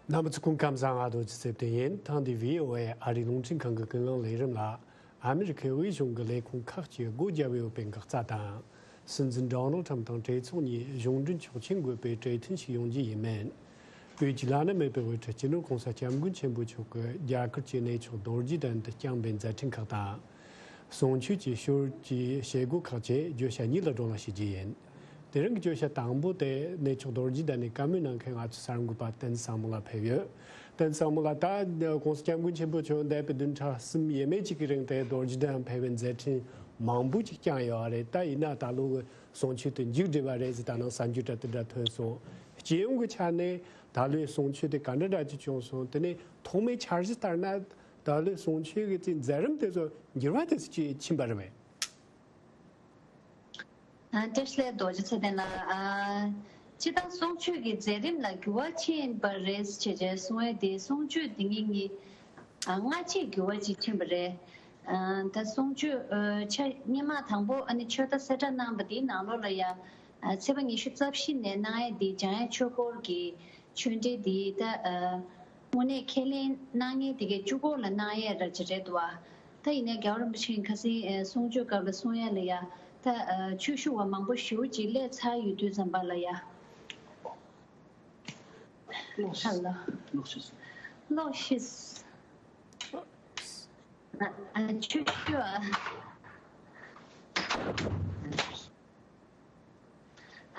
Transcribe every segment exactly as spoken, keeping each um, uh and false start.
རྣམ་པ་ཚོ་སྐུ་ཁམས་བཟང་། ང་རྡོ་རྗེ་ཚེ་བརྟན་ཡིན། ཐེངས་འདིའི་བྷི་ཨོ་ཨེ་ཨ་རིའི་རླུང་འཕྲིན་ཁང་གི་ཀུན་གླེང་ལས་རིམ་ལ། ཨ་མི་རི་ཁའི་དབུས་གཞུང་གི་ལས་ཁུངས་ཁག་ཅིག་སྒོ་བརྒྱབ་ཡོད་པའི་འགག་རྩ་དང་། སྲིད་འཛིན་ཌོ་ནལ་ཁྲམ་དང་གྲོས་ཚོགས་གཉིས་གཞུང་འབྲེལ་ཆོག་མཆན་དགོས་པའི་གྲོས་མཐུན་ཞིག་ཡོང་རྒྱུ་ཡིན་མིན། བོད་ཀྱི་བླ་ན་མེད་པའི་དབུ་ཁྲིད་སྤྱི་ནོར་༸གོང་ས་༸སྐྱབས་མགོན་ཆེན་པོ་མཆོག་གིས་རྒྱ་གར་གྱི་གནས་མཆོག་རྡོ་རྗེ་གདན་དུ་བསྐྱངས་པའི་མཛད་འཕྲིན་ཁག་དང་། གསུང་ཆོས་ཀྱི་ཞོར་གྱི་བྱེད་སྒོ་ཁག་བཅས་བརྗོད་བྱ་གཉིས་ལ་བགྲོ་གླེང་ཞུ་རྒྱུ་ཡིན། དེ་རིང་གི་བརྗོད་བྱ་དང་པོ་དེ་གནས་མཆོག་རྡོ་རྗེ་གདན་ནས་བཀའ་མོལ་གནང་མཁན་ང་ཚོའི་གསར་འགོད་པ་བསྟན་བཟང་མོ་ལགས་ཕེབས་ཡོད། བསྟན་བཟང་མོ་ལགས། ད་༸གོང་ས་༸སྐྱབས་མགོན་ཆེན་པོ་མཆོག་འདས་པའི་བདུན་ཕྲག་གསུམ་ཡས་མས་གཅིག་གི་རིང་དེ་རྡོ་རྗེ་གདན་ཕེབས་པའི་མཛད་འཕྲིན་མང་པོ་ཅིག་བསྐྱངས་ཡོད་རེད། ད་ཡིན་ན་ད་ལོ་གི་གསུང་ཆོས་དེ་མཇུག་བསྒྲིལ་བ་རེད་ཟེར་ད་ནང་གསར་འགྱུར་འདྲ་དེ་འདྲ་ཐོན་སོང་། སྤྱི་ཡོངས་ཀྱི་ཆ་ནས་ད་ལོའི་གསུང་ཆོས་དེ་ག་འདྲ་འདྲ་ཅིག་བྱུང་སོང་། དེ་ནས་ཐོག་མའི་འཆར་གཞི་ལྟར་ན་ད་ལོའི་གསུང་ཆོས་ཀྱི་ཅིག་མཛད་རིམ་དེ་ཚོ་འགྱུར་བ་དེ་ཚོ་ཅིག་ཕྱིན་པ་རེད་པས། ཨ། བཀྲ་ཤིས་བདེ་ལེགས་རྡོ་རྗེ་ཚེ་བརྟན་ལགས། ཨ། སྤྱིར་བཏང་གསུང་ཆོས་ཀྱི་མཛད་རིམ་ལ་འགྱུར་བ་ཕྱིན་པ་རེད་ཅེས་བྱས་གསུང་ཡས་དེ་གསུང་ཆོས་འདི་ཉིད་ཀྱི། ཨ། སྔ་ཕྱིར་འགྱུར་བ་ཅིག་ཕྱིན་པ་རེད། ཨ། ད་གསུང་ཆོས། ཨ། ཆ་སྔོན་མ་དང་པོ་ཨ་ནི་ཆོས་བརྡ་གསལ་བསྒྲགས་གནང་པ་དེའི་ནང་ལོགས་ལ་ཡ། ཨ། ཚེས་པ་ཉི་ཤུ་རྩ་བཞི་ནས་གནང་ཡས་དེ་འཇམ་དབྱངས་ཆོས་འཁོར་གྱི་ཆོས་འབྲེལ་དེ་ད། ཨ། དངོས་གནས་ཁས་ལེན་གནང་མཁན་དེ་གའི་བཅུ་སྐོར་ལ་གནང་ཡས་ར་ཅིག་རེད་འདུག་བ། ད་ཡིན་ནའི་རྒྱལ་བ་རིན་པོ་ཆེས་ཁ་སང་གསུང་ཆོས་སྐབས་ལ་གསུང་ཡས་ལ་ཡ། ད་ཆོས་ཞུ་བ་མང་པོ་ཞེ་པོ་ཅིག་སླེབས་ཚར་ཡོད་དུས་ཙམ་པ་ལ་ཡ། ལགས་སོ། ལགས་སོ། ལགས་སོ། ཨ། ཨ། ཆོས་ཞུ་བ།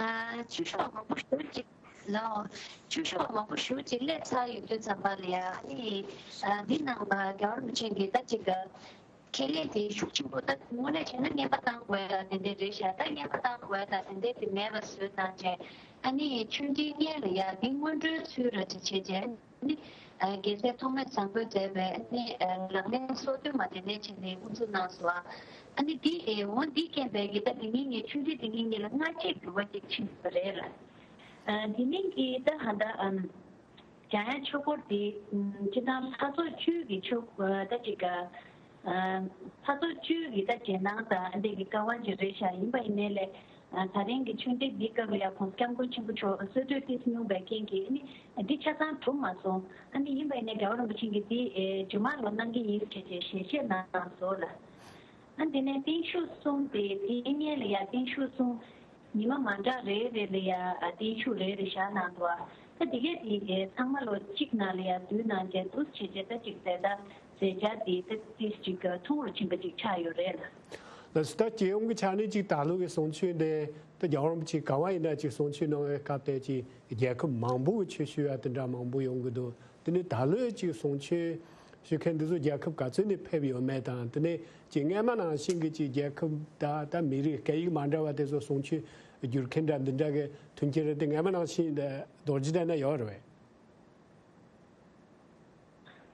ཨ། ཆོས་ཞུ་བ་མང་པོ་ཞེ་པོ་ཅིག་ལ། ཆོས་ཞུ་བ་མང་པོ་ཞེ་པོ་ཅིག་སླེབས་ཚར་ཡོད་དུས་ཙམ་པ་ལ་ཡ། ཨ་ནི། ཨ། འདི་ནང་ལ་རྒྱལ་བ་རིན་པོ་ཆེ་གིས་ད་ཅིག་ཁས་ལེན་དེ་ཤུགས་ཆེན་པོ། ད་དངོས་གནས་བྱས་ན་རྔན་པ་བཏང་དགོས་ལ་དེ་འདྲ་རེད་ཤག་ད་རྔན་པ་བཏང་དགོས་ལ་དེ་འདྲ་དེ་མེད་པ་བཟོས་གནང་བྱས། ཨ་ནི་ཆོས་འབྲེལ་སྔོན་ལ་ཡ་འདི་སྔོན་འགྲོའི་ཚུལ་ར་ཅིག་བྱས་བྱས། ནི། ཨ། རྒྱལ་སྲས་ཐོགས་མེད་བཟང་པོས་མཛད་པའི་ནི། ཨ། ལག་ལེན་སོ་བདུན་མ་དེ་ནས་བྱས་ནས་དབུ་འཛུགས་གནང་སོང་། ཨ་ནི་འདི། ཨེ། འོ་འདི་མཁྱེན་པའི་གི་ད་དེ་ཉིད་ངས་ཆོས་འབྲེལ་དེ་ཉིད་ངས་ལ་སྔ་ཕྱིར་འགྱུར་བ་ཅིག་ཕྱིན་པ་རེད་ལ། ཨ། དེ་མིན་གྱི་ད་ཧ་ད། ཨམ། འཇམ་དབྱངས་ཆོས་འཁོར་དེ། ཨམ། སྤྱིར་བཏང་ལྷ་ཚོགས་བཅུ་གི་ཆོས། ཨ། ད་ཅིག་ཨ། ལྷ་ཚོགས་བཅུ་གི་ད་རྗེས་གནང་དང་འདི་གི་སྐལ་བ་ཅིག་རེད་ཤག་ཡིན་པ་ཡིན་ནའི་ལས། ཨ། ད་རིང་གི་ཆོས་འབྲེལ་འདིའི་སྐབས་ལ་ཡང་༸གོང་ས་༸སྐྱབས་མགོན་ཆེན་པོ་མཆོག་གསོལ་སྟོན་ཏོག་ཙམ་ཉུང་བའི་རྐྱེན་གྱིས་ནི་འདི་ཆ་ཚང་གྲུབ་མ་སོང་། ཨ་ནི་ཡིན་པ་ཡིན་ནའི་རྒྱལ་བ་རིན་པོ་ཆེ་གིས་འདི། ཨེ། རྗེས་མ་ལོ་གནང་གི་ཡིན་ཟེར་བྱས་ཞལ་བཞེས་གནང་སོང་ལ། ཨ། དེ་ནས་བརྟན་བཞུགས་གསུམ་དེ་དེའི་སྔོན་ལ་ཡང་བརྟན་བཞུགས་གསུམ་ཉི་མ་མ་འདྲ་རེ་རེ་ལ་ཡང་། ཨ། བརྟན་བཞུགས་རེ་རེ་བཞག་གནང་འདུག་ཨ། ད་དེ་གས་དེ་ཚང་མ་ལོ་གཅིག་ནང་ལ་ཡང་བསྡུས་གནང་བྱས་འདུག་བྱས་བྱས་ད་ཅིག་མཛད་ད་མཛད་འཆར་དེ་ད་ཏིས་ཅིག་ཐུང་རུ་ཕྱིན་པ་ཅིག་ཆགས་ཡོད་རེད་ལ། ལགས་སོ། ད་སྤྱི་ཡོངས་ཀྱི་ཆ་ནས་ཅིག་ད་ལོ་གི་གསུང་ཆོས་འདི་ད་རྒྱལ་བ་རིན་པོ་ཆེ་ག་བ་ཡིན་ན་ཅིག་གསུང་ཆོས་གནང་བའི་སྐབས་དེ་ཅིག་རྒྱལ་ཁབ་མང་པོ་གི་ཆོས་ཞུ་ཡ་དེ་འདྲ་མང་པོ་ཡོང་གི་འདུག་དེ་ནས་ད་ལོའི་ཅིག་གསུང་ཆོས་ཞུ་མཁན་འདི་ཚོ་རྒྱལ་ཁབ་ག་ཚོད་ནས་ཕེབས་ཡོད་མེད་དང་། དེ་ནས་ཅིག་སྔོན་མ་ནང་བཞིན་གྱི་ཅིག་རྒྱལ་ཁབ་ད་ད་མི་རིགས་སྐད་ཡིག་མ་འདྲ་བ་དེ་ཚོ་གསུང་ཆོས་བསྒྱུར་མཁན་འདྲ་འདི་འདྲ་གི་མཐུན་རྐྱེན་རེ་དེ་སྔོན་མ་ནང་བཞིན་རྡོ་རྗེ་གདན་ན་ཡོད་རེད་པས།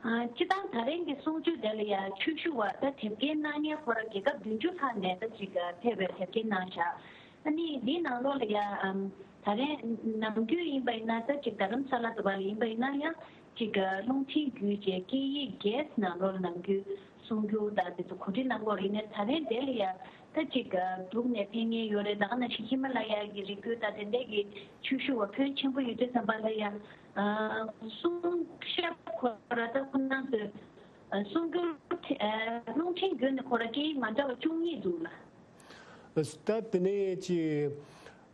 ཨ། སྤྱིར་བཏང་ད་རིང་གི་གསུང་ཆོས་དེ་ལ་ཡང་ཆོས་ཞུ་བ་ད་དེབ་སྐྱེལ་གནང་མཁན་ཁོ་རང་རྒྱལ་ཁབ་བདུན་ཅུ་ལྷག་ནས་ད་ཅིག་ཕེབས་པའི་དེབ་སྐྱེལ་གནང་བཞག་ཨ་ནི་འདིའི་ནང་ལོགས་ལ་ཡང་། ཨམ། ད་རིང་ནམ་རྒྱུན་ཡིན་པ་ཡིན་ན་ད་ཅིག་རྡ་རམ་ས་ལ་དུ་བ་ལ་ཡིན་པ་ཡིན་ན་ཡང་ཅིག་རླུང་འཕྲིན་བརྒྱུད་བྱས་སྐད་ཡིག་བརྒྱད་ནང་ལོགས་ལ་ནམ་རྒྱུན་གསུང་སྒྱུར་དང་དེ་ཚོ་གོ་སྒྲིག་གནང་གི་ཡོད་རེད། ཡིན་ནའི་ད་རིང་དེ་ལ་ཡང་ད་ཅིག་འབྲུག་ནས་ཕེབས་མཁན་ཡོད་རེད། ད་ག་ནང་བཞིན་ཧི་མ་ལ་ཡ་གི་རི་རྒྱུད་དང་དེ་འདྲས་ཀྱི་ཆོས་ཞུ་བ་ཕོན་ཆེན་པོ་ཡོད་དུས་ཙམ་པ་ལ་ཡང་། ཨ། གསུང་ཞབས་ཁོ་ར་ད་ཁོ་རང་ཚོས་གསུང་སྒྱུར་རླུང་འཕྲིན་བརྒྱུད་ནས་ཁོ་ར་སྐད་ཡིག་མ་འདྲ་བ་བཅུ་གཉིས་འདུག་ལ། ད་དེ་ནས་ཅིག་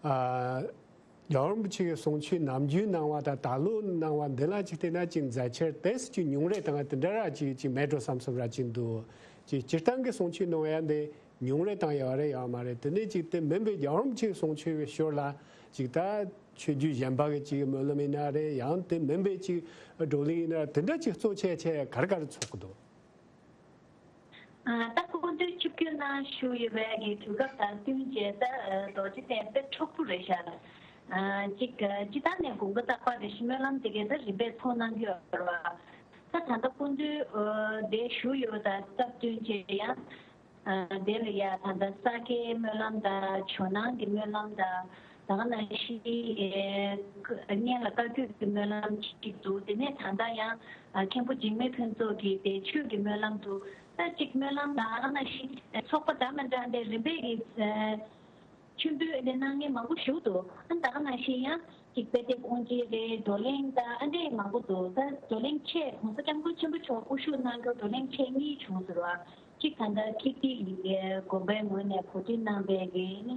ཨ། རྒྱལ་བ་རིན་པོ་ཆེ་གི་གསུང་ཆོས་ནམ་རྒྱུན་གནང་བ་དང་ད་ལོ་གནང་བ་འདི་ལ་ཅིག་བལྟས་ན་ཅིག་མཛད་འཆར་ཏོག་ཙམ་ཅིག་ཉུང་རུ་བཏང་བ་དེ་འདྲ་ར་ཅིག་ཅིག་མེད་འགྲོ་བསམ་བསམ་ར་ཅིག་འདུག་ཅིག་སྤྱིར་བཏང་གི་གསུང་ཆོས་གནང་ཡ་འདི་ཉུང་རུ་བཏང་ཡོད་རེད་ཡོད་མ་རེད། དེ་ནས་ཅིག་དེ་མིན་པའི་རྒྱལ་བ་རིན་པོ་ཆེའི་གསུང་ཆོས་ཀྱི་ཞོར་ལ་ཅིག་ད་ཆོས་བརྒྱུད་གཞན་པ་གི་ཅིག་སྨོན་ལམ་ཡིན་ན་རེད། ཡང་དེ་མིན་པའི་ཅིག་བགྲོ་གླེང་ཡིན་ན་རེད། དེ་འདྲ་ཅིག་གཙོ་ཆེ་ཆེ་ག་རེ་ག་རེ་ཚོགས་ཀྱི་འདུག་ཨ། ད་སྐུ་མདུན་ཆིབས་བསྒྱུར་གནང་བཞུགས་ཡོད་པའི་གི་དུས་སྐབས་དང་བསྟུན་བྱས་ད་རྡོ་རྗེ་གདན་དཔེ་འཁྲུག་པོ་རེད་ཤག་ཨ། ཅིག་སྤྱིར་བཏང་ནས་དགོངས་པ་རྟག་པ་རེ་ཞིག་སྨོན་ལམ་དེ་གའི་ད་རིམ་པས་ཚོགས་གནང་གི་ཡོད་རེད་བ། ད་ད་ལྟ་སྐུ་མདུན་དེ་བཞུགས་ཡོད་པ་དང་སྟབས་བསྟུན་བྱས་ཡང་། ཨ། དེ་ལ་ཡ་ད་ལྟ་ས་སྐྱའི་སྨོན་ལམ་དང་ཇོ་ནང་གི་སྨོན་ལམ་དང་། ད་ག་ནང་བཞིན་ཨེ། སྔོན་ལ་བཀའ་བརྒྱུད་ཀྱི་སྨོན་ལམ་གཅིག་འདུག་དེ་ནས་ད་ལྟ་ཡང་། ཨ། མཁན་པོ་འཇིགས་མེད་ཕུན་ཚོགས་ཀྱི་བདེ་མཆོད་ཀྱི་སྨོན་ལམ་འདུག་ད་གཅིག་སྨོན་ལམ་ད་ག་ནང་བཞིན་ཚོགས་པ་འདྲ་མི་འདྲ་འདི་རིམ་པས་ཀྱི། ཨ། མཆོད་འབུལ་འདི་གནང་མཁན་མང་པོ་ཞིག་འདུག་ཨ། ད་ག་ནང་ ནང་བཞིན་ཡང་གཅིག་དཔེ་དེབ་དབུ་འབྱེད་རེད། བགྲོ་གླེང་དང་ཨ་འདྲས་མང་པོ་འདུག་ད་བགྲོ་གླེང་ཆེད་༸གོང་ས་༸སྐྱབས་མགོན་ཆེན་པོ་མཆོག་སྐུ་བཞུགས་གནང་རྒྱུ་བགྲོ་གླེང་ཆེད་གཉིས་བྱུང་ཟེར་བ། གཅིག་ད་ལྟ་ཀིརྟི་ཡི་གེ་དགོན་པའི་ངོས་ནས་གོ་སྒྲིག་གནང་པའི་གི་ནི་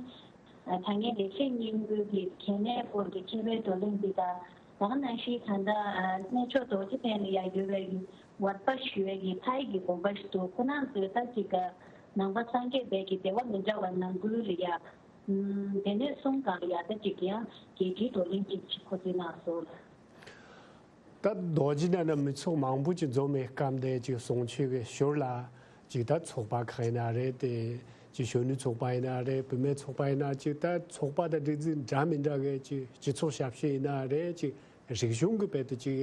ད་སྔའི་ལེགས་བཤད་སྙིང་པོའི་གི་གལ་གནད་སྐོར་གྱི་མཁས་པའི་བགྲོ་གླེང་འདི་དང་། ད་ག་ནང་བཞིན་ད་ལྟ་གནས་མཆོག་རྡོ་རྗེ་གདན་ལ་ཡང་ཡོད་པའི་གི་ཝར་པ་ཞུ་བའི་གི་ཕ་ཡི་གི་དགོན་པ་ཞིག་འདུག་ཁོ་རང་ཚོས་ད་ཅིག་ནང་པ་སངས་རྒྱས་པའི་གི་སྡེ་བ་མི་འདྲ་བ་ནང་ཁུལ་ལ་ཡང་སྡེ་སྣོད་གསུམ་སྒང་ལ་ཡང་ད་ཅིག་ཡང་རྒྱལ་སྤྱིའི་བགྲོ་གླེང་ཅིག་ཅིག་གོ་སྒྲིག་གནང་སོང་། ད་རྡོ་རྗེ་གདན་ན་མི་ཚོགས་མང་པོ་ཅིག་འཛོམས་པའི་སྐབས་དེ་ཅིག་གསུང་ཆོས་ཀྱི་ཞོར་ལ་ཅིག་ད་ཚོགས་པ་ཁག་ཡིན་ན་རེད་དེ། ཅིག་གཞོན་ནུ་ཚོགས་པ་ཡིན་ན་རེད། བུད་མེད་ཚོགས་པ་ཡིན་ན་ཅིག་ད་ཚོགས་པ་དང་སྒྲིག་འཛུགས་འདྲ་མི་འདྲ་གི་ཅིག་སྤྱི་ཚོགས་ཞབས་ཞུ་ཡིན་ན་རེད། ཅིག་རིག་གཞུང་གི་དཔེ་དེ་ཅིག་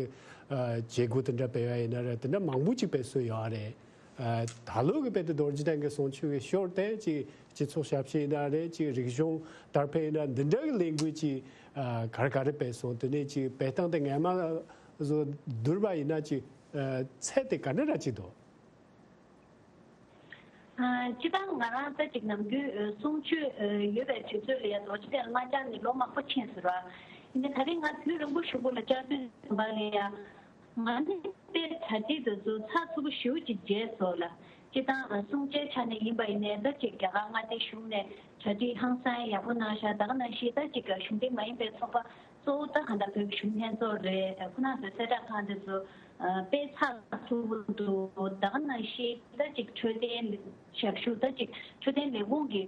བྱེད་སྒོ་དེ་འདྲ་སྤེལ་བ་ཡིན་ན་རེད། དེ་འདྲ་མང་པོ་ཅིག་སྤེལ་སྲོལ་ཡོད་རེད། ད་ལོ་གི་དཔེ་དེ་རྡོ་རྗེ་གདན་གྱི་གསུང་ཆོས་ཀྱི་ཞོར་དེ་ཅིག་སྤྱི་ཚོགས་ཞབས་ཞུ་ཡིན་ན་རེད། ཅིག་རིག་གཞུང་དར་སྤེལ་ཡིན་ན་འདི་འདྲ་གི་ལས་འགུལ་ཅིག་ག་རེ་ག་རེ་སྤེལ་སོང་། དེ་ནས་ཅིག་སྤེལ་སྟངས་དེ་སྔ་མ་བཟོ་བསྡུར་བ་ཡིན་ན་ཅིག་ཚད་དེ་ག་འདྲ་འདྲ་ཅིག་འདུག་སྤྱིར་བཏང་ང་རང་ད་ཅིག་ནམ་རྒྱུན་གསུང་ཆོས་ཡོད་པའི་དུས་ཚོད་ལ་ཡང་རྡོ་རྗེ་གདན་ལ་མ་བཅར་ནས་ལོ་མང་པོ་ཕྱིན་ཟེར་བ། ཡིན་ནའི་ད་རེས་ང་དུས་རིང་པོ་ཞིག་པོ་ལ་བཅར་དུས་ཙམ་པ་ལ་ཡང་ང་ནི་དཔེ་གྲ་སྒྲིག་དེ་ཚོ་ཚགས་ཚུད་པོ་ཞེ་པོ་ཅིག་བྱས་སོང་ལ། སྤྱིར་བཏང་གསུང་བྱའི་ཆ་ནས་ཡིན་པ་ཡིན་ནའི་ད་ཅིག་རྒྱ་གར་མངའ་སྡེ་གཞུང་ནས་གྲ་སྒྲིག་ཧང་སང་ཡག་པོ་གནང་ཤག་ད་ག་ནང་བཞིན་ད་ཅིག་གཞུང་འབྲེལ་མ་ཡིན་པའི་ཚོགས་པ་གཙོ་བོ་ད་གང་ལྟར་བོད་ཀྱི་གཞུང་ལྷན་ཚོགས་རེད། ཁོ་རང་ཚོའི་གསལ་བསྒྲགས་ཁང་དེ་ཚོ་དཔེ་ཚགས་ཚུད་པོ་འདུག་ད་ག་ནང་བཞིན་ད་ཅིག་འཕྲོད་བསྟེན་ཞབས་ཞུ་ད་ཅིག་འཕྲོད་བསྟེན་ལས་ཁུངས་ཀྱི་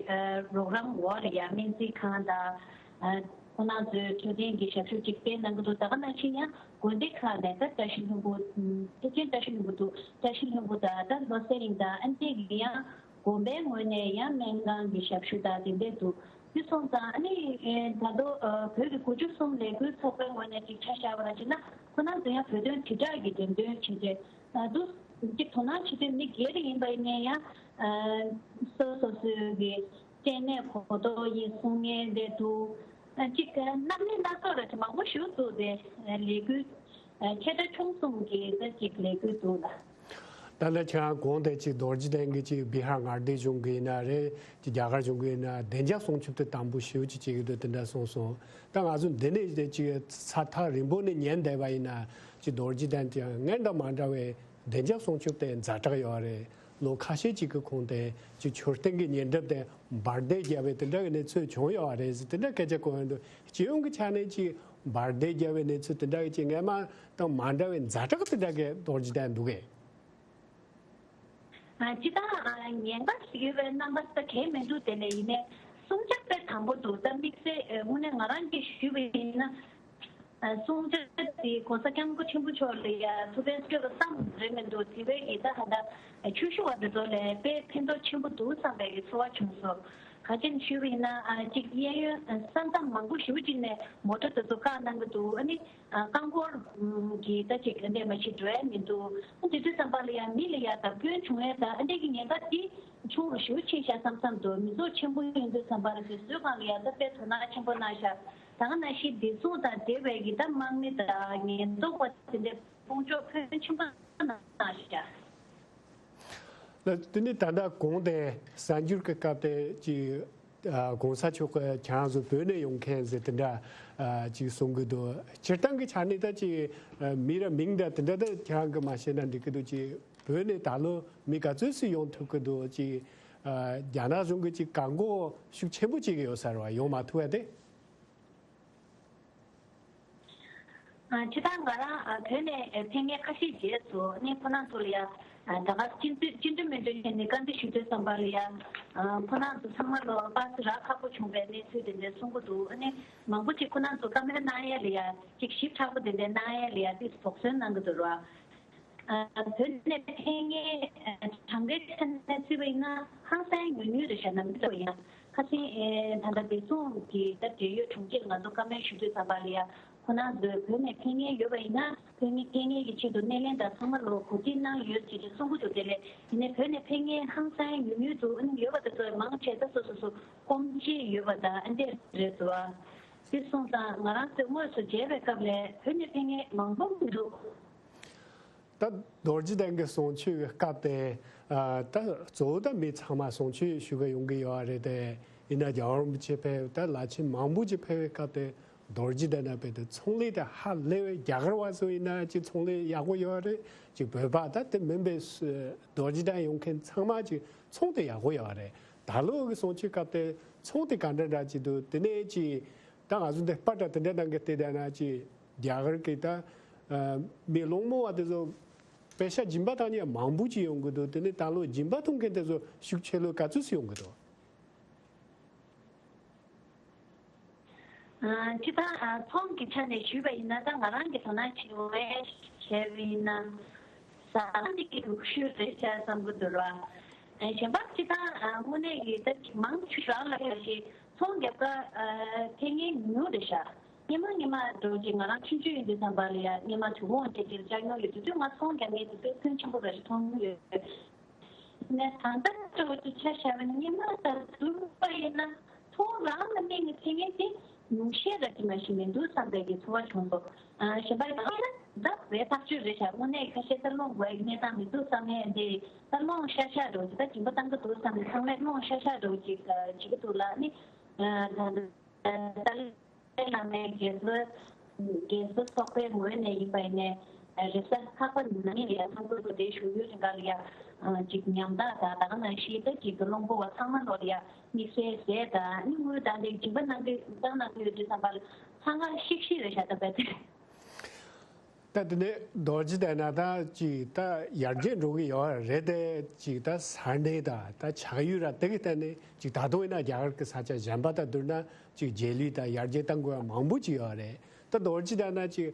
རོགས་རམ་འོག་ལ་ཡང་སྨན་རྩིས་ཁང་དང་ཁོ་རང་ཚོའི་འཕྲོད་བསྟེན་གྱི་ཞབས་ཞུ་ཅིག་སྤེལ་གནང་གི་འདུག་ད་ག་ནང་བཞིན་ཡང་དགོན་སྡེ་ཁག་ནས་ད་བཀྲ་ཤིས་ལྷུན་པོ་ཐེག་ཆེན་བཀྲ་ཤིས་ལྷུན་པོ་འདུག་བཀྲ་ཤིས་ལྷུན་པོ་དང་ད་ལོ་གསར་རིང་དང་ཨ་འདྲས་ཀྱི་ཡང་དགོན་པའི་ངོས་ནས་ཡང་སྨན་ཁང་གི་ཞབས་ཞུ་དང་དེ་འདྲས་འདུག་དེ་སོང་ཙང་ཨ་ནི་ད་དུང་བོད་ཀྱི་དགུ་བཅུ་གསུམ་ལས་འགུལ་ཚོགས་པའི་ངོས་ནས་ཅིག་ཆ་བཞག་པ་ར་ཅིག་ན་ཁོ་རང་ཚོ་ཡང་བོད་དོན་དྲིལ་བསྒྲགས་ཀྱི་འགྲེམས་སྟོན་བྱས་རྗེས་ད་དུང་ཅིག་དོ་སྣང་བྱེད་དུས་མི་སྒེར་ཡིན་པ་ཡིན་ན་ཡང་སོ་སོ་སོའི་གི་སྐྲན་ནད་གོ་རྟོགས་ཡིན་གསུང་མཁན་རེད་འདུག་ཅིག་གནམ་ནས་སྣ་ཚོགས་ར་ཅིག་མང་པོ་ཞིག་འདུག་དེ་ལས་འགུལ་ཆེ་ཕྲ་ཆུང་གསུམ་གྱི་ད་ཅིག་ལས་འགུལ་འདུག་ལ། ད་ལྟ་ཁྱེད་རང་གོང་དེ་ཅིག་རྡོ་རྗེ་གདན་གྱི་ཅིག་བི་ཧར་མངའ་སྡེ་གཞུང་གི་ཡིན་ན་རེད། ཅིག་རྒྱ་གར་གཞུང་གི་ཡིན་ན་བདེ་འཇགས་སྲུང་སྐྱོབ་དེ་དམ་པོ་ཞེ་པོ་ཅིག་བྱེད་ཀྱི་འདུག་དེ་འདྲ་གསུངས་སོང་། ད་ང་ཚོ་འདི་ནས་དེ་ཅིག་ས་ཐག་རིང་པོ་ནས་ཉན་བསྡད་པ་ཡིན་ན་ཅིག་རྡོ་རྗེ་གདན་དེ་ཡང་སྔར་དང་མ་འདྲ་བའི་བདེ་འཇགས་སྲུང་སྐྱོབ་དེ་ཛ་དྲག་ཡོད་རེད། ལོ་ཁ་ཤས་ཅིག་གི་གོང་དེ་ཅིག་མཆོད་རྟེན་གྱི་ཉེ་འགྲམ་དེ་འབར་མདེལ་བརྒྱབ་པའི་དེ་འདྲ་གི་གནས་ཚུལ་བྱུང་ཡོད་རེད་ཟེར་དེ་འདྲ་སྐད་ཆ་གོ་ཡོང་འདུག་སྤྱི་ཡོངས་ཀྱི་ཆ་ནས་ཅིག་འབར་མདེལ་བརྒྱབ་པའི་གནས་ཚུལ་དེ་འདྲ་གི་ཅིག་སྔ་མ་དང་མ་འདྲ་བའི་ཛ་དྲག་དེ་འདྲ་གི་རྡོ་རྗེ་གདན་འདུག་གས། སྤྱིར་བཏང་ཉེན་ཁ་ཞིག་ཡོད་པའི་རྣམ་པ་ད་གས་མི་འདུག་དེ་ལས་ཡིན་ནའི་སྲུང་བྱ་དཔེ་དམ་པོ་འདུག་ད་དམིགས་བསལ་དངོས་གནས་ང་རང་གིས་ཞུས་པ་ཡིན་ན། སྲུང་བྱ་དེ་༸གོང་ས་༸སྐྱབས་མགོན་ཆེན་པོ་མཆོག་ལ་ཡ་ཐུགས་ཕན་གསོས་པ་ཙམ་རེད་མི་འདུག་དེ་བས་ཀྱི་ད་ཧ་ད་ཆོས་ཞུ་བ་དེ་ཚོ་ལས་དཔེ་ཕན་ཐོགས་ཆེན་པོ་འདུག་བསམ་པའི་གི་ཚོར་བ་བྱུང་སོང་། ག་ཅི་ཞུས་པ་ཡིན་ན་གཅིག་གཡས་གཡོན་ས་མཚམས་མང་པོ་ཞེ་པོ་ཅིག་ནས་མོ་ཊ་དེ་ཚོ་བཀག་གནང་གི་འདུག་ཨ་ནི། རྐང་འཁོར་གྱི་ད་ཅིག་འདི་མ་ཞིག་འགྲོ་ཡ་མི་འདུག་དེ་དུས་ཙམ་པ་ལ་ཡང་མི་ལ་ཡང་བརྡབ་སྐྱོན་བྱུང་ཡ་ད་ཨ་འདྲས་ཀྱི་ཉེན་ཁ་དེ་ཆུང་རུ་ཞེ་པོ་ཕྱིན་ཤག་བསམ་བསམ་འདུག་མི་ཚོགས་ཆེན་པོ་ཡོང་དུས་ཙམ་པ་ལ་དེ་ཚོའི་སྒང་ལ་ཡང་ད་དཔེ་དོ་སྣང་ཆེན་པོ་གནང་ཤག་ད་ག་ནང་བཞིན་བདེ་སྲུང་དང་འབྲེལ་བའི་གི་ད་དམག་མི་དང་ཉེན་རྟོག་པ་དེ་འདྲས་སྲུང་སྐྱོབ་ཕོན་ཆེན་པོ་གནང་ཤག་ལ་དེ་ནི་ད་ལྟ་གོང་དེ་གསར་འགྱུར་གྱི་སྐབས་དེ་ཅིག ༸གོང་ས་མཆོག་གི་ཁྱེད་རང་ཚོ་བོད་ནས་ཡོང་མཁན་ཟེར་དེ་འདྲ་ཅིག་གསུང་གི་འདུག་སྤྱིར་བཏང་གི་ཆ་ནས་ད་ཅིག་མི་ར་མིང་འདྲ་དེ་འདྲ་ད་ཁྱེད་རང་གི་མ་བཤད་ན་འགྲིག་གི་འདུག་ཅིག་བོད་ནས་ད་ལོ་མི་ག་ཚོད་ཅིག་ཡོང་ཐུབ་ཀྱི་འདུག་ཅིག་རྒྱ་ནག་གཞུང་གི་ཅིག་བཀག་འགོག་ཤུགས་ཆེན་པོ་བྱེད་ཀྱི་ཡོད་ས་རེད་བ། ཡོང་མ་ཐུབ་པ་དེ། སྤྱིར་བཏང་ང་རང་བོད་ནས་ཕེབས་མཁན་ཁ་ཤས་བྱས་སོང་། ཨ་ནི་ཁོ་རང་ཚོ་ལ་ཡ་ད་ག་སྤྱི་འཐུས་སྤྱི་འཐུས་མི་འདྲ་བྱས་ནས་བཀའ་འདྲི་ཞུ་དུས་ཙམ་པ་ལ་ཡ་ཁོ་རང་ཚོ་ཚང་མ་ལོ་པ་སེ་རག་ཁག་པོ་བྱུང་བའི་གནས་ཚུལ་དེ་འདྲ་གསུང་གི་འདུག་ཨ་ནི་མང་པོ་ཅིག་ཁོ་རང་ཚོ་བཀའ་མོལ་གནང་ཡ་ལ་ཡ་ཅིག་ཞིབ་ཕྲ་པོ་དེ་འདྲ་གནང་ཡ་ལ་ཡ་ཏིས་དོགས་ཟོན་གནང་གི་འདུག་ར། བོད་ནས་ཕེབས་མཁན་གྲངས་ཀའི་ཆ་ནས་བརྩིས་པ་ཡིན་ན་ཧང་སང་ཉུང་ཉུང་རེད་ཤག་ནམ་རྒྱུན་ལྟ་བུ་ཡིན་ན་ཁ་སང་ད་ལྟ་བདེ་སྲུང་གི་ད་འབྲེལ་ཡོད་དྲུང་ཆེ་ང་ཚོ་བཀའ་མོལ་ཞུ་དུས་ཙམ་པ་ལ་ཡ་ཁོ་རང་ཚོས་བོད་ནས་ཕེབས་མཁན་ཡོད་པ་ཡིན་ན་ཕེབས་མཁན་ཕེབས་མཁན་གྱི་ཆེད་དུ་སྣེ་ལེན་དང་ཚང་མ་ལོ་གོ་སྒྲིག་གནང་ཡོད་ཅེས་ཀྱི་གསུང་གི་འདུག་དེ་ལས་ཡིན་ནའི་བོད་ནས་ཕེབས་མཁན་ཧང་སང་ཉུང་ཉུང་འདུག་ཨ་ནི་ཡོད་པ་དེ་ཚོ་མང་ཆེ་ད་སོ་སོ་སོ་སྐོམ་ཆེ་ཡོད་པ་དང་ཨ་འདྲས་རེད་འདུག་ཨ། དེ་སོང་ཙང་ང་རང་ཚོས་དངོས་སུ་མཇལ་བའི་སྐབས་ལ་བོད་ནས་ཕེབས་མཁན་མང་པོ་མི་འདུག་ད་རྡོ་རྗེ་གདན་གྱི་གསུང་ཆོས་ཀྱི་སྐབས་དེ་ད་གཙོ་བོ་ད་མི་ཚང་མ་གསུང་ཆོས་ཞུ་གི་ཡོང་གི་ཡོད་རེད་དེ། ཡིན་ན་རྒྱལ་བ་རིན་པོ་ཆེ་ཕེབས་ད་བླ་ཆེན་མང་པོ་ཅིག་ཕེབས་པའི་སྐབས་དེ་ རྡོ་རྗེ་གདན་ན་བལྟས་ཏེ་ཚོང་ལས་དེ་ཧ་ལས་པའི་རྒྱ་གར་བ་ཚོ་ཡིན་ན་ཅིག་ཚོང་ལས་ཡག་པོ་ཡོད་རེད། ཅིག་བོད་པ་ད་དེ་མིན་པའི་སུ་རྡོ་རྗེ་གདན་ཡོང་མཁན་ཚང་མ་ཅིག་ཚོང་དེ་ཡག་པོ་ཡོད་རེད། ད་ལོ་གི་གསུང་ཆོས་སྐབས་དེ་ཚོང་དེ་ག་འདྲ་འདྲ་ཅིག་འདུག་དེ་ནས་ཅིག་ད་ང་ཚོ་འདི་པར་འདྲ་དེ་འདྲ་གནང་གི་བལྟས་བསྡད་ན་ཅིག་རྒྱ་གར་གི་ད་ཨ་མི་སློང་མོ་བ་དེ་ཚོ་པེ་ཤ་སྦྱིན་པ་བཏང་མཁན་མང་པོ་ཅིག་ཡོང་གི་འདུག་དེ་ནས་ད་ལོ་སྦྱིན་པ་གཏོང་མཁན་དེ་ཚོ་ཤུགས་ཆེ་ལོས་ག་ཚོད་ཙམ་ཡོང་གི་འདུག་ཨ་སྤྱིར་བཏང་ཨ་ཚོང་གི་ཆ་ནས་ཞུས་པ་ཡིན་ན། ད་ང་རང་གི་དོ་སྣང་བྱེད་འོས་བྱས་པ་ཡིན་ན་ཟ་ཁང་གི་ནུས་ཤུགས་རེད་ཤག་བསམ་གྱི་འདུག་ར། ཨ་གཞན་པ་སྤྱིར་བཏང་ཨ་དངོས་གནས་ཀྱི་ད་མང་ཆེ་རང་ལ་ཡོད་ཞེས་ཚོང་རྒྱབ་ཀ་ཨ་འཐེན་མཁན་ཉུང་རེད་ཤག་སྔོན་མ་སྔོན་མ་འགྲོ་ཅིག་ང་རང་ཆུང་ཆུང་ཡིན་དུས་ཙམ་པ་ལ་ཡ་སྔོན་མ་དུག་སྦྲུལ་དབང་ཆེན་ཅིག་བཅར་མྱོང་ཡོད་དུས་ཚོད་ང་ཚོང་རྒྱག་མཁན་དེ་ཚོས་ཕོན་ཆེན་པོ་རེ་ཞིག་མཐོང་མྱོང་ཡོད། ནས་ད་ལྟ་འདྲ་བོ་ཅིག་ཆ་བཞག་པ་ན་སྔོན་མ་དང་བསྡུར་བ་ཡིན་ན་ཚོང་རང་ལ་དམིགས་ནས་འཐེན་མཁན་དེ་ཉུང་ཤས་ར་ཅིག་མ་ཞིག་མི་འདུག་བསམ་པའི་གི་ཚོར་བ་བྱུང་སོང་། ཨ་གཞན་པ་ཡང་ན་ད་རེད་ཐག་ཆོད་རེད་ཤག་དངོས་གནས་ཁ་ཤས་ད་སློང་དགོས་ཀྱི་གནས་སྟངས་མི་འདུག་བསམ་ཡས་འདི་ད་སློང་ཤ་ཤ་འདྲ་བོ་ཅིག་ད་སྦྱིན་པ་བཏང་གི་འདུག་བསམ་ནས་ཚང་མས་སློང་ཤ་ཤ་འདྲ་བོ་ཅིག་བྱེད་ཀྱི་འདུག་ལ་ནི། ཨ་ད་ལྟ་ཏཱ་ལའི་བླ་མའི་དགེ་ཚུལ་དགེ་ཚུལ་ཚོགས་པའི་ངོས་ནས་ཡིན་པ་ཡིན་ནའི་རེས་གཟའ་ལྷག་པ་ནང་ཉིན་ལ་ཡ་ཚང་ཁུལ་དུ་དེ་བཞུགས་ཡུལ་རིང་ག་ལ་ཡ་ཅིག་ཉམ་ཐག་དང་ད་ག་ནང་བཞིན་ད་ཅིག་གི་སློང་པོ་བ་ཚང་མ་ལོ་ལ་ཡ་དམིགས་བསལ་ཟས་དང་ནི་དངུལ་དང་དེ་སྦྱིན་པ་གནང་གི་བཏང་གནང་གི་ཡོད་དུས་ཙམ་པ་ལ་ཚང་མ་ཤིག་ཤིག་རེད་ཤག་ད་བས་ཏེ། ད་དེ་ནས་རྡོ་རྗེ་གདན་ན་ད་ཅིག་ད་ཡར་རྒྱས་འགྲོ་གི་ཡོད་རེད་དེ། ཅིག་ད་ས་གནས་དང་ད་ཆགས་ཡུལ་ར་དེ་གི་ལྟ་ནས་ཅིག་ད་དུང་ཡིན་ན་རྒྱ་གར་གི་ས་ཆ་གཞན་པ་དང་བསྡུར་ན་ཅིག་རྗེས་ལུས་དང་ཡར་རྒྱས་གཏང་དགོས་པ་མང་པོ་ཅིག་ཡོད་རེད། ད་རྡོ་རྗེ་གདན་ན་ཅིག་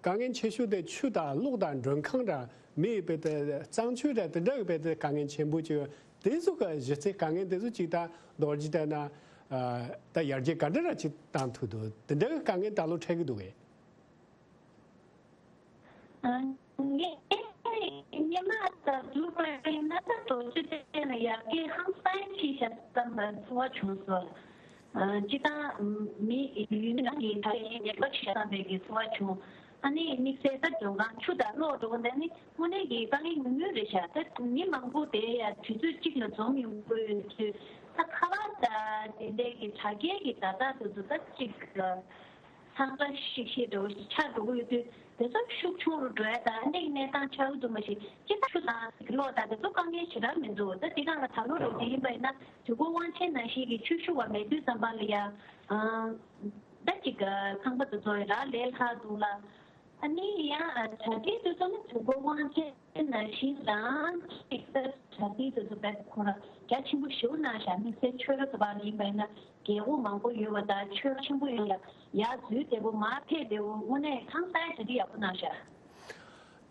དཀའ་ངལ་ཆེ་ཤོས་དེ་ཆུ་དང་གློག་དང་མགྲོན་ཁང་དང་མི་ཡི་བས་ཏེ་གཙང་ཆུ་དང་དེ་འདྲ་གི་བས་ཏེ་དཀའ་ངལ་ཆེན་པོ་ཅིག་ཡོད། དེ་ཚོ་གི་གཞི་རྩའི་དཀའ་ངལ་དེ་ཚོ་ཅིག་ད་རྡོ་རྗེ་གདན་ན་ད་ཡར་རྒྱས་ག་འདྲ་ར་ཅིག་གཏང་ཐུབ་འདུག་དེ་འདྲ་གི་དཀའ་ངལ་ད་ལོ་འཕྲད་གི་འདུག་གས། ངས་སྔོན་མ་དང་བསྡུར་བ་ཡིན་ན་ད་རྡོ་རྗེ་གདན་ལ་ཡར་རྒྱས་ཧང་སང་ཕྱིན་ཤག་བསམ་པའི་ཚོར་བ་བྱུང་སོང་། སྤྱིར་བཏང་མི་ཡུལ་མི་རང་གི་ད་ཡིན་ཉེས་པ་ཞིག་བསམ་པའི་གི་ཚོར་བ་བྱུང་། ཨ་ནི་དམིགས་བསལ་ད་མགྲོན་ཁང་ཆུ་དང་གློག་འགྲོ་གི་འདི་ནི་དངོས་གནས་ཀྱི་དཀའ་ངལ་ཉུང་ཉུང་རེད་ཤག་ད་མི་མང་པོ་དེ་ཡ་དུས་ཚོད་གཅིག་ལ་འཛོམས་ཡོང་གི་ཡོད་དུས་ད་ཁ་པར་དང་དེ་འདྲའི་གི་དྲ་རྒྱའི་གི་བརྡ་རྟགས་དེ་ཚོ་ད་གཅིག་ཚང་ཀ་ཤིག་ཤིག་འགྲོ་ཆགས་འགྲོ་གི་ཡོད་དུས་དེ་ཚོ་ཤུགས་ཆུང་རུ་འགྲོ་ཡ་དང་གནས་གནས་སྟངས་ཆགས་ཀྱི་འདུག་མ་གཞི་སྤྱི་ཚོགས་དང་གི་ལོག་དང་དེ་ཚོ་དཀའ་ངལ་ཞེ་དྲག་མི་འདུག་ད་དེ་གང་ལ་ད་ལོ་རུ་དེ་ཡིན་པ་ཡིན་ན་དུས་འཁོར་དབང་ཆེན་ནང་བཞིན་གྱི་ཆོས་ཞུ་བ་མེད་དུས་ཙམ་པ་ལ་ཡ་ད་ཅིག་ཁང་པ་དེ་ཚོ་རག་ལས་སླ་འདུག་ལ། ཨ་ནི་ཡང་དྲ་རྒྱའི་དུས་ཚོད་ནི་དུས་འཁོར་དབང་ཆེན་ནང་བཞིན་རང་གཅིག་ལྟར་དྲ་རྒྱའི་དུས་ཚོད་བས་ཁོ་རང་རྒྱ་ཆེན་པོ་ཞེ་པོ་གནང་བཞག་དམིགས་བསལ་ཆོས་ར་ཚོ་བར་ལ་ཡིན་པ་ཡིན་ན་རྒྱལ་པོ་མང་པོ་ཡོད་པ་དང་ཆོས་ར་ཆེན་པོ་ཡོད་ལ་ཡར་འཛུལ་བདེ་པོ་མར་ཕེབས་བདེ་པོ་དངོས་གནས་ཧང་སངས་དྲ་རྒྱ་ཡག་པོ་གནང་བཞག་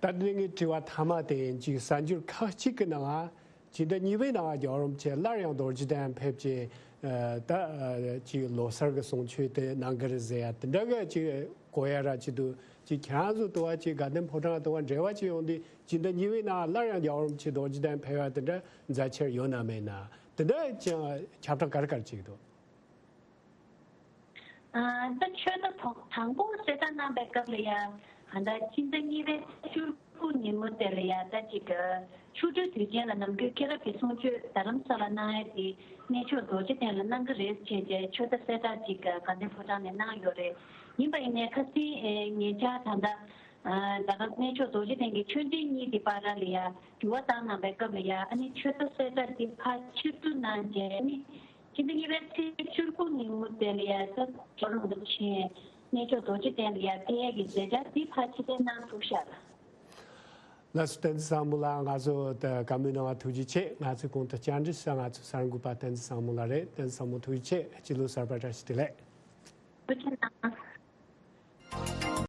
ད་ནི་ངའི་དྲི་བ་མཐའ་མ་དེ་ཡིན་གཅིག་གསར་འགྱུར་ཁག་ཅིག་གི་ནང་ལ་སྤྱི་ཟླ་གཉིས་པའི་ནང་རྒྱལ་བ་རིན་པོ་ཆེ་སླར་ཡང་རྡོ་རྗེ་གདན་ཕེབས་ཀྱི་ད་ཅིག་ལོ་གསར་གྱི་གསུང་ཆོས་དེ་གནང་གི་རེད་ཟེར་ཡ་དེ་འདྲ་གི་ཅིག་གོ་ཡ་ར་ཅིག་འདུག་ཅིག་ཁྱེད་རང་ཚོ་དུ་བ་ཅིག་དགའ་ལྡན་ཕོ་བྲང་དུ་བ་འབྲེལ་བ་ཅིག་ཡོང་དུས་སྤྱི་ཟླ་གཉིས་པའི་ནང་སླར་ཡང་རྒྱལ་བ་རིན་པོ་ཆེ་རྡོ་རྗེ་གདན་ཕེབས་ཡ་དེ་འདྲ་མཛད་འཆར་ཡོད་ན་མེད་ན་དེ་འདྲ་ཅིག་ཁྱབ་བསྒྲགས་ག་རེ་ག་རེ་ཅིག་འདུག་ཨ་ད་ཆོས་ད་ཐོག་དང་པོ་གསལ་བསྒྲགས་གནང་པའི་སྐབས་ལ་ཡ་ད་ལྟ་སྤྱི་ཟླ་གཉིས་པའི་ཚེས་བཅུ་དགུ་ཉིན་མོ་དེ་ལ་ཡ་ད་ཅིག་ཆོ་འཕྲུལ་དུས་ཆེན་ལ་ནམ་རྒྱུན་མཁྱེན་རབ་ཀྱི་གསུང་ཆོས་རྡ་རམ་ས་ལ་གནང་ཡ་དེ་གནས་མཆོག་རྡོ་རྗེ་གདན་ལ་གནང་གི་རེད་བྱས་རྗེས་ཆོས་ད་གསལ་བསྒྲགས་ཅིག་དགའ་ལྡན་ཕོ་བྲང་ནས་གནང་ཡོད་རེད། ཡིན་པ་ཡིན་ནའི་ཁ་སང་ཉེ་ཆར་ད་ལྟ་རྡ་རམ་གནས་མཆོག་རྡོ་རྗེ་གདན་གྱི་ཆོས་འབྲེལ་གཉིས་ཀྱི་བར་ལ་ཡ་འགྱུར་བ་བཏང་གནང་པའི་སྐབས་ལ་ཡ་ཨ་ནི་ཆོས་ད་གསལ་བསྒྲགས་དེ་ཕར་ཕྱིར་བསྡུ་གནང་རྗེས་ཨ་ནི། སྤྱི་ཟླ་གཉིས་པའི་ཚེས་བཅུ་དགུ་ཉིན་མོ་དེ་ལ་ཡ་ད་ཇོ་རིན་པོ་ཆེ་གནས་མཆོག་རྡོ་རྗེ་གདན་ལ་ཡ་ཕེབས་ཡས་ཀྱི་མཛད་འཆར་འདི་ཕར་ཕྱིར་བསྡུ་གནང་ཐུབ་ཤག་ལགས་སོ། བསྟན་འཛིན་བཟང་མོ་ལགས་ང་ཚོ་ད་བཀའ་མོལ་གནང་བ་ཐུགས་རྗེ་ཆེ། ང་ཚོའི་གོང་དུ་བཅར་འདྲི་ཞུ་ས་ང་ཚོའི་གསར་འགོད་པ་བསྟན་འཛིན་བཟང་མོ་ལགས་རེད། བསྟན་འཛིན་བཟང་མོ་ཐུགས་རྗེ་ཆེ། སྤྱི་ལོ་གསར་པ་བཀྲ་ཤིས་བདེ་ལེགས། ཐུགས་རྗེ་གནང་།